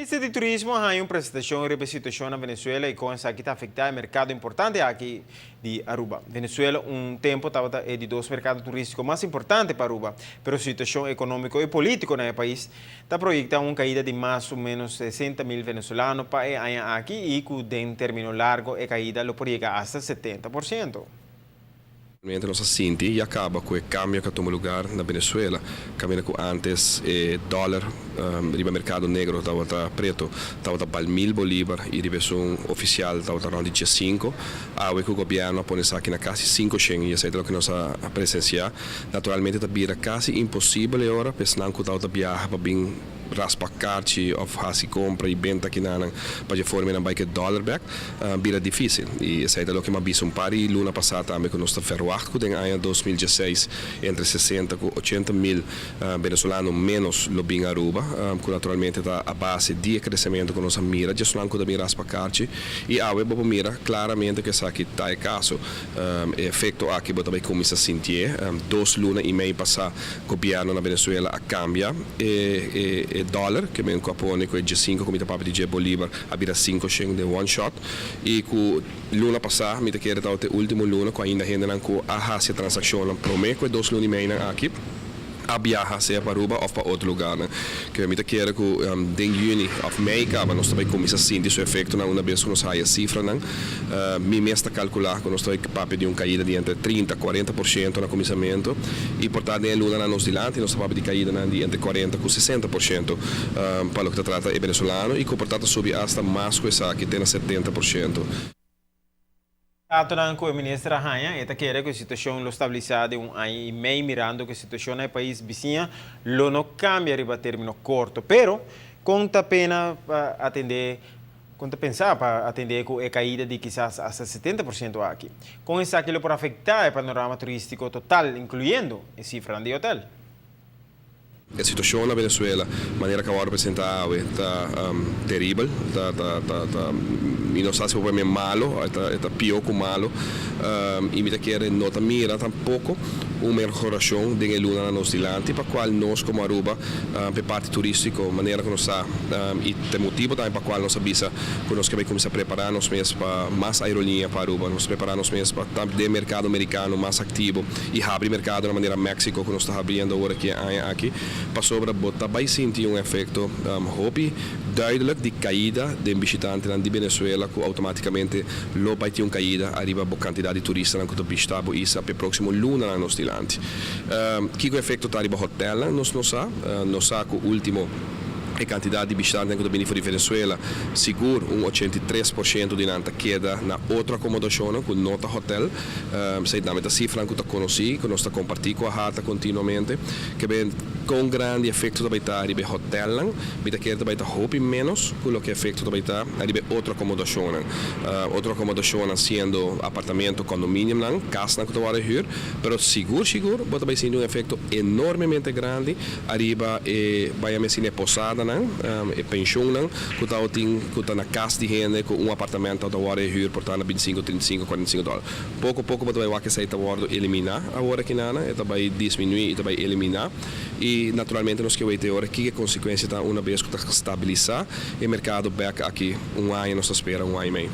Minister di Turismo a haña un presentacion riba e situacion na Venezuela y con esaki ta afecta e mercado importante aki di Aruba. Venezuela un tempo tabata e di dos mercado turistico mas importante pa Aruba, pero situacion economico y politico na e pais ta proyecta un caida di mas o menos 60 mil venezolano pa e aña aki y cu den termino largo e caida lo por yega hasta 70%. Realmente nos a sinti y a caba cu e cambio cu a tuma lugar na Venezuela, caminda cu antes e dollar riba mercado negro tabata preto, tabata bal 1000 bolivar y riba esun oficial tabata rond di 15. Awe cu gobierno a pone esaki na casi 500 y esey ta loke nos a presencia. Naturalmente ta bira casi imposibel e ora pa esnan cu tabata biaha pa bin raspa carchi of haci compra y benta kinanan pa dje forma nan bay cu e dollar bek, bira dificil. Y esey ta loke m'a bisa un par di luna pasa tambe, cu nos ta verwacht cu den aña 2016 entre 60 cu 80 mil venezolano menos lo bin Aruba, cu naturalmente ta a base di e crecemento cu nos a mira djesnan cu ta bin raspa carchi. Y awe bo por mira claramente cu esaki ta e caso. E efecto aki bo ta bay cuminsa sintié. 2 luna y mei pasa gobierno na Venezuela a cambia e dollar, kiermen cu a pone cu e 5 cu mi ta papia di bolivar a bira 5 shen den one shot, y cu luna pasa, mi ta kere ta e ultimo luna cu ainda hendenan cu a haci transaccion prome cu 2 luna y mei aki a biaha sea pa Aruba of pa otro lugar, ne? Cu mi ta kere cu den juni of mei caba nos ta bay cuminsa sinti su efecto na una bes cu nos haya cifranan. Mi mes ta calcula cu nos ta papia di un caida di entre 30 y 40% na cuminsamento y por ta den luna na nos dilanti nos ta papia di caida di entre 40 y 60% pa loke ta trata e venezolano y cu por ta subi hasta mas cu esaki, te na 70%. Datonan cu e minister a haña, e ta kere cu e situacion lo stabilisa den un aña y mei, mirando cu e situacion na e pais bisiña lo no cambia riba termino corto. Pero, con ta pena pa atende, con ta pensa pa atende cu e caida di kisas hasta 70% aki? Con esaki lo por afecta e panorama turistico total, incluyendo e cifra di hotel? E situacion na Venezuela, manera cu a presenta, ta teribel, ta, mi no sa si ta malo, ta pio cu malo, y mi ta kere no ta mira tampoco un mehoracion den e luna na nos dilanti, pa cual nos como Aruba, pa parti turistico, manera cu nos ta, y e motibo tambe pa cual nos a bisa cu nos kier cuminsa prepara nos mes pa mas aerolinea pa Aruba, nos prepara nos mes pa e mercado americano mas activo y habri mercado na manera Mexico cu nos ta habriendo awor aki aki, pasobra bo ta bay sinti un efecto hopi duidelijk di caida di bishitante di Venezuela, cu automaticamente lo bay tin un caida ariba e cantidad di turista cu ta bishita e isla pa proximo luna na nos dilanti. Kico efecto ta ariba hotel, nos no sa, nos sa cu ultimo e cantidad di bishitante cu ta bini di Venezuela, sigur un 83% di nan ta keda na otro acomodacion cu no ta hotel. Esey tambe ta cifra cu ta conoci, cu nos ta comparti cu AHATA continuamente. Kiermen, con grandi efecto ta bay ta riba hotel, mi ta kere bay ta hopi menos cu loke efecto ta bay ta riba otro acomodacion. Otro acomodacion siendo apartamento, condominio nan, cas nan cu ta wordo huur, pero sigur sigur bo ta bay sinti un efecto enormemente grandi ariba e bay mesine posada nan, e pension nan, cu ta tin cu ta na cas di hende cu un apartamento ta wordo huur por ta na 25, 35, 45 dollar. Poco poco bo ta bay wak esey ta wordo elimina awor aki nana, e ta bay disminui y ta bay elimina, y naturalmente nos kier wak ora ki consecuencia ta una bes cu ta stabilisa e mercado back aki un aña, nos ta spera un aña y mei.